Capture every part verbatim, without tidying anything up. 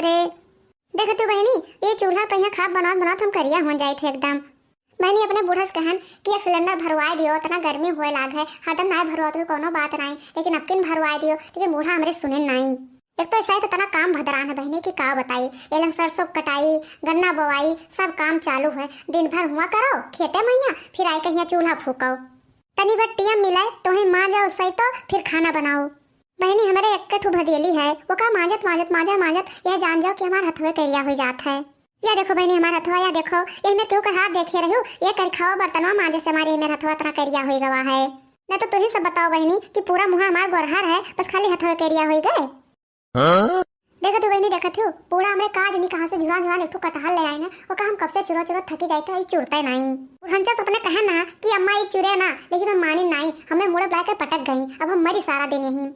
रे। देखत हू बहिनी, ये चूल्हा पे यहाँ खाब बनावत बनावत हम करिया होन जाइत है एकदम। बहिनी अपने बूढ़ा से कहन कि एक सिलेंडर भरवाए दियो, इतना गर्मी होए लाग है, हरदम नाय भरवात हो, कौनो बात नाई, लेकिन अबकिन भरवाए दियो, लेकिन बूढ़ा हमरे सुने नाई। एक तो ऐसा ही तो इतना काम भदरान है बहिनी कि का बताई, एलन सरसों कटाई, गन्ना बोवाई, सब काम चालू है। दिन भर हुआ करो खेते मैया, फिर आए कहिया चूल्हा फूको। तनी भर टियम मिले, तोहे माँ जाओ सही तो फिर खाना बनाओ। बहिनी, हमरे एक्के ठो भदेली है, ओका माँजत, माँजत, माँजत, माँजत, यह जान जाओ कि हमार हथवे करिया हुई जात है। या देखो बहिनी, हमार हथवा, या देखो, यही में केहू के हाथ देखे रहू, ये करिखावा बर्तनवा माँजे से हमारे, हमार हथवा इतना करिया हुई गवा है। न तो तुही सब बताओ बहिनी कि पूरा मुँह हमार गोरहर है, बस खाली हथवे करिया हुई गए। हाँ? देखत हू बहिनी, देखत हू, पूरा हमरे काज नहीं कहाँ से झुरा झुरा एक ठो कटहल ले आए ना, ओका हम कब से चुरा चुरा थकी जाइत है, चुरते नाई। बुढ़नचा से अपने कहे ना कि अम्मा ये चुरे ना, लेकिन हम मानी नाई, हमें मुड़े बुला के पटक गई, अब हम मरी सारा दिन यहीं।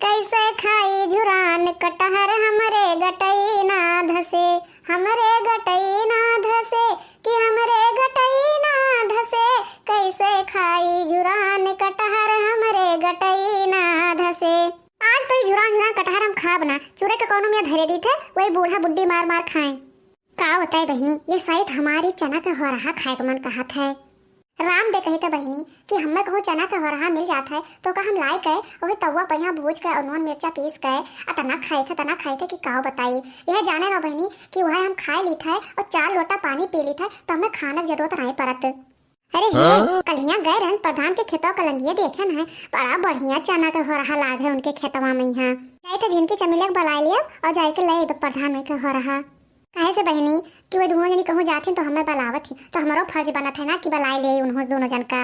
कैसे खाई झुरान कटहर हमरे गटई ना धसे, हमरे गटई ना धसे, कि हमरे गटई ना धसे, कैसे खाई झुरान कटहर हमरे गटई ना धसे। आज तो ई झुरान झुरान कटहर हम खाब ना, चुरे के कौनो मियाँ धरे दी थे, वही बूढ़ा बुड्ढी मार मार खाएं। का बताई बहिनी, ये साइत हमारी चना के होरहा खाए के मन कहत है। राम दे कही थे बहिनी कि हमें कहूँ चना के होरहा मिल जात है, तो का हम लाई के वही तवा पे यहाँ भूज के और नून मिर्चा पीस के अतना खाई थे, तना खाई थे कि का बताई। यह जाने रहो बहिनी कि वह हम खाए ली थे और चार लोटा पानी पी ली थे, तो हमें खाने की जरूरत नहीं पड़त। अरे हे, हाँ? कल हियाँ गए रहन प्रधान के खेतवा कलंगिया देखे न है, बड़ा बढ़िया चना के होरहा लाग है उनके खेतवा में। यहाँ जाए तो झिनकी चमेलिया के बुलाए लिया और जाए के ले अइबे प्रधान में के होरहा। काहे से बहिनी कि वे दोनों जनी कहूँ जाथिन तो हमें बुलावत ही, तो हमरो फर्ज बनत है ना कि बुलाए ले उन्हों दोनों जन का।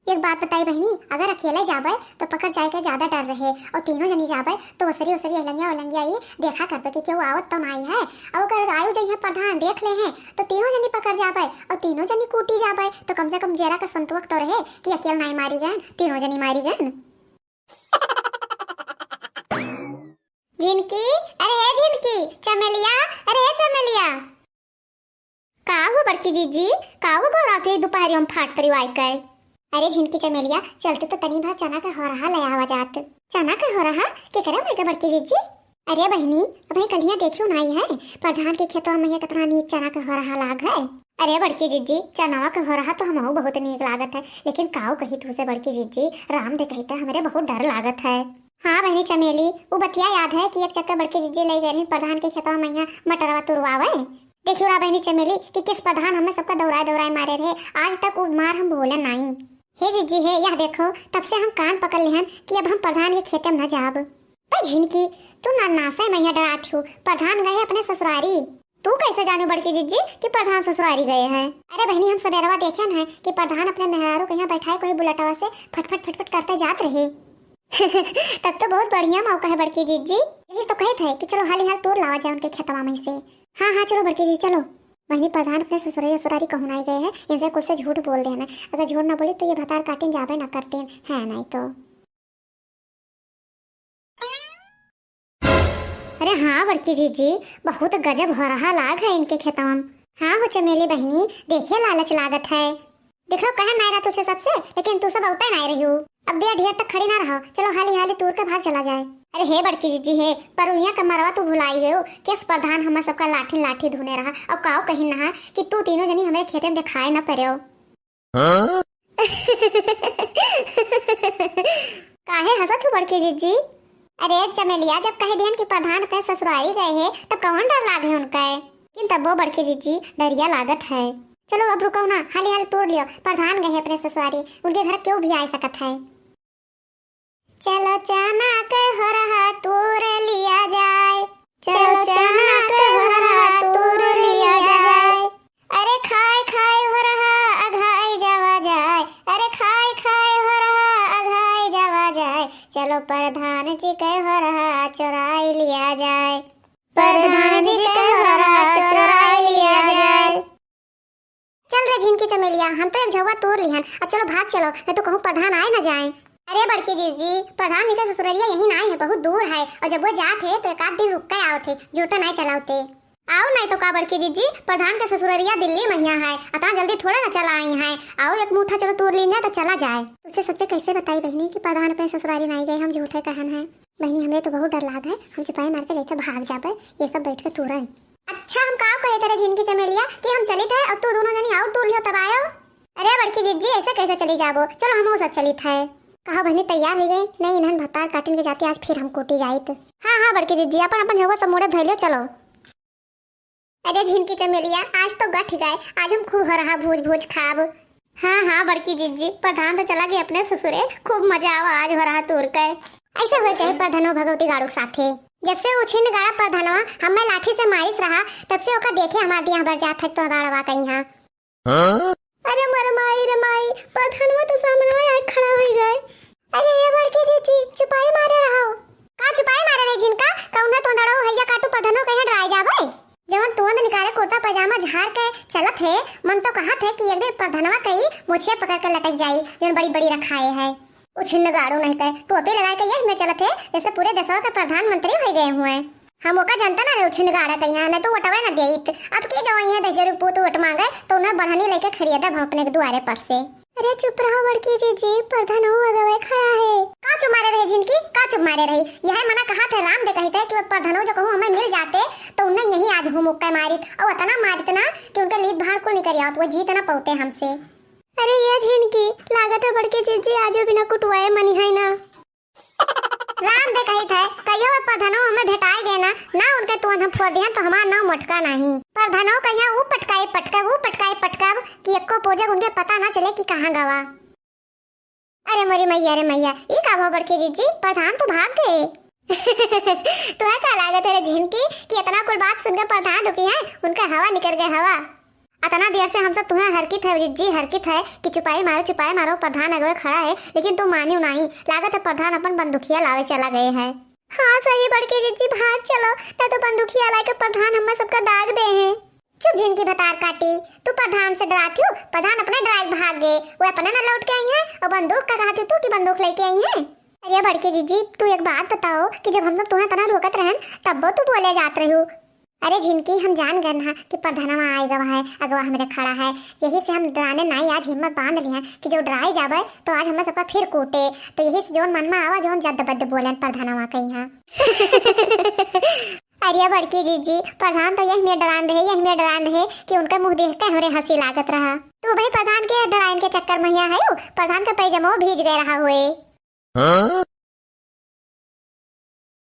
एक बात बताई बहिनी, अगर अकेले जाबे तो पकड़ जाए के ज्यादा डर रहे, और तीनों जनी जाबे तो ओसरी ओसरी अलंगिया अलंगिया ई देखा करबे कि केहू आवत तो नाई है। और अगर आयु जइहे प्रधान देख ले हैं तो तीनों जनी पकड़ जाबे और तीनों जनी कूटी जाबे, तो कम से कम जेरा का संतोष तो रहे कि अकेल नाई मारी गन, तीनों जनी मारी गन। झिनकी, अरे हे झिनकी, चमेलिया, अरे हे चमेलिया। का हुआ बड़की जीजी, का हुआ गौराते दोपहरियों में फाट परिवार के? अरे झिनकी चमेलिया, चलते तो तनी भर चना के होरहा ले आवा जात। चना के होरहा? केकरे माई के बड़की जीजी? अरे बहिनी, अबे कलिया देखियो नाई है, प्रधान के खेतवा में ये कितना नीक चना के होरहा लाग है। अरे बड़की जीजी, चनवा के होरहा तो हमहू बहुत नीक लागत है, लेकिन काऊ कही तू से बड़की जीजी, राम दे कही तो हमरे बहुत डर लागत है। हाँ बहिनी चमेली, उ बतिया याद है कि एक चक्कर बड़की जीजी ले गए रही प्रधान के खेतवा में यहाँ मटरवा तुरवावे। देखियो रा बहिनी चमेली कि किस प्रधान हमें सबका दौड़ाए दौड़ाए मारे रहे, आज तक उ मार हम भूले नाई। हे जीजी हे, यह देखो, तब से हम कान पकड़ लिहन कि अब हम प्रधान के खेते में न जाब। पर झिनकी, तू ना नासे मैया डरात हो, प्रधान गए अपने ससुरारी। तू कैसे जानो बड़की जीजी कि प्रधान ससुरारी गए हैं? अरे बहिनी, हम सबेरवा देखे न है कि प्रधान अपने मेहरारू के यहाँ बैठाए कोई बुलेटवा से फटफट फटफट करते जात रहे। तब तो बहुत बढ़िया मौका है बड़की जीजी। यही तो कहत है कि चलो हाली हाल तोड़ लावा जाए उनके खेतवा में से। हाँ हाँ चलो बड़की जीजी चलो। बहिनी प्रधान अपने ससुरारी ससुरारी कहूँ नहीं गए हैं, इनसे कुल से झूठ बोल देना। अगर झूठ ना बोली तो ये भतार काटिन जाबे ना करते हैं नहीं तो। अरे हाँ बड़की जीजी, बहुत गजब होरहा लाग है इनके खेतवा में। हाँ हो चमेली बहिनी, देखे लालच लागत है। देखो कहे नाय रहा तुझसे सबसे, लेकिन तू सब औते नाय रही हो। अब दिया ढेर तक खड़ी ना रहो, चलो हाली हाली तूर के भाग चला जाए। अरे हे बड़की जीजी हे, पर उइया का मरवा तू भुलाई गयो, केस प्रधान हमार सबका लाठी लाठी धुने रहा, और काव कही नहा कि तू तीनों जनी हमारे खेते में दिखाए ना पड़ो। हाँ? काहे हंसत हो बड़की जीजी? अरे चमेलिया, जब कह दिहन कि प्रधान अपने ससुरारी गए हैं, तब कौन डर लागे उनका है? लेकिन तब्बो बड़की जीजी डरिया लागत है। चलो अब रुको ना, हाली हाली तोड़ लियो, प्रधान गए हैं अपने ससुरारी, उनके घर क्यों भी आ सकत है। चलो चना के होरहा तोड़ लिया जाए, चलो चना के होरहा तोड़ लिया जाए। अरे खाए खाए होरहा अघाई जावा जाए, अरे खाए खाए होरहा अघाई जावा जाए। चलो प्रधान जी के होरहा चोराई लिया जाए, प्रधान जी के होरहा चोराई लिया जाए। चल रे झिनकी चमेलिया, हम तो एक झौवा तोड़ लिहन, अब चलो भाग चलो, नहीं तो कहूँ प्रधान आए ना जाए। अरे बड़की जीजी, प्रधान जी का ससुररिया यही ना आए है, बहुत दूर है, और जब वो जात है तो एक आध दिन रुक के आवत है, जुड़ते नहीं चलावते। आओ नहीं तो का बड़की जिज्जी, प्रधान के ससुररिया दिल्ली महिया है, अतना जल्दी थोड़ा ना चला आई है। आओ एक मुट्ठा चलो तूर लीन जाए तो चला जाए। तुझसे सबसे कैसे बताई बहिनी कि प्रधान अपने ससुरारी नहीं गए, हम झूठे कहन है। बहिनी हमरे तो बहुत डर लाग है, हम चुपाई मार के जैसे भाग जाबे, ये सब बैठ के तूरन। अच्छा हम का कहे तेरे झिनकी चमेलिया कि हम चलित है और तू दोनों जनी और तूर लियो तब आयो। अरे बड़की जिज्जी ऐसे कैसे चली जाबो, चलो हम सब चलित है। कहा बहिनी तैयार हो गए, नहीं इन्हन भत्तार काटिन के जाते आज फिर हम कूटी जाइत। हाँ हाँ बड़की जिज्जी अपन अपन झगवा सब मोड़े धैलियो चलो। अरे झिनकी चमेलिया, आज तो गठ गए, आज हम खूब हो रहा भूज भूज खाब। हाँ हाँ बड़की जिज्जी, प्रधान तो चला गए अपने ससुरे, खूब मजा आवा आज हो रहा तूर के। ऐसे हुए चाहे प्रधानो भगवती गाड़ू के साथे। जब से उछिन गाड़ा प्रधानवा हमें लाठी से मारिस रहा, तब से ओका देखे हमार दिया भर जात है तो गाड़वा कहीं। हाँ? अरे मर माई रे माई, प्रधानवा तो सामने आए खड़ा हो गए। अरे ये बड़की जिज्जी, चुपाई मारे रहो। का चुपाई मारे रहे झिनका? कौन तुम दड़ो हैया काटू प्रधानो कहीं डराए जाबे? जवन तुवंद निकाले कुर्ता पजामा झार के चलत है, मन तो कहत है कि एक दिन प्रधानवा कई मोछिया पकड़ के लटक जाई, जवन बड़ी बड़ी रखाए है। उछिन्न गाड़ू नहीं कहे, टोपी लगाए के यही में चलत है, जैसे पूरे देशवा के प्रधानमंत्री हो गए हुए। हम ओका जनता ना रहे उछिन्न गाड़ा कहिया, नहीं तो वोटवे ना देइत। अब के जाओ यहाँ दहिजरू पूत वोट मांगे, तो उन्हें बढ़नी लेके खड़िया दब हम अपने के दुआरे पर से। अरे चुप रहो बड़की जिज्जी, प्रधानो अगवे खड़ा है। का चुप मारे रही झिनकी, का चुप मारे रही? यह मना कहा थे राम दे कही थे कि वो प्रधानो जो कहूँ हमें मिल जाते, तो उन्हें यही आज हूँ मुक्का मारित, और अतना मारित ना कि उनका लीद भाड़ कुल निकल आओ, तो वो जीत ना पौते हमसे। अरे ये झिनकी, लागत है बड़की जिज्जी आजो बिना कुटवाए मनी है ना। राम दे कही थे, कहियो वो प्रधानो हमें भेटाए गए ना, ना उनके तुरंत हम फोड़ दिहन तो हमार नाम मोटका नहीं। प्रधानो कहिया ऊ पटकाई पटकब, ऊ पटकाई पटकब कि एको पोजक उनके पता ना चले कि कहाँ गवा। अरे मोरी मैया रे मैया, ई का भा बड़की जिज्जी, प्रधान तो भाग गए। तुहे का लागत है रे झिनकी कि इतना कुल बात सुनकर प्रधान रुकी है, उनका हवा निकल गए हवा। अतना देर से हम सब तुहे हरकित है जिज्जी, हरकित है कि चुपाई मारो, चुपाई मारो, प्रधान अगवे खड़ा है, लेकिन तू मानियो नहीं। लागत है प्रधान अपन बंदुखिया लावे चला गए है। हाँ सही बड़की जिज्जी, भाग चलो, नहीं तो बंदुखिया लाके प्रधान हमें सबका दाग दे हैं। चुप झिनकी भतार काटी, तू प्रधान से डरात हो, प्रधान अपने डराए के भाग गए, वो अपने ना लौट के आई है और बंदूक का कहत हो तू कि बंदूक लेके आई है। अरे बड़की जिज्जी, तू एक बात बताओ कि जब हम सब तुम्हें इतना रोकत रहन, तब वो तू बोले जात रही हो। अरे झिनकी, हम जान गए ना कि प्रधानवा आए गवा है, अगवा हमरे खड़ा है, यही से हम डराने नाई आज हिम्मत बांध लिया कि जो डराए जाबे तो आज हमें सबका फिर कूटे, तो यही से जोन मन में आवा जोन जद्द बद्द बोलन प्रधानवा कहीं। अरे बड़की जिज्जी, प्रधान तो यही में डरान रहे, यही में डरान रहे कि उनका मुंह देख के हमरे हंसी लागत रहा। तू भाई प्रधान के डराइन के चक्कर में हिया है, प्रधान का पैजामा भीज गए रहा हुए। हाँ?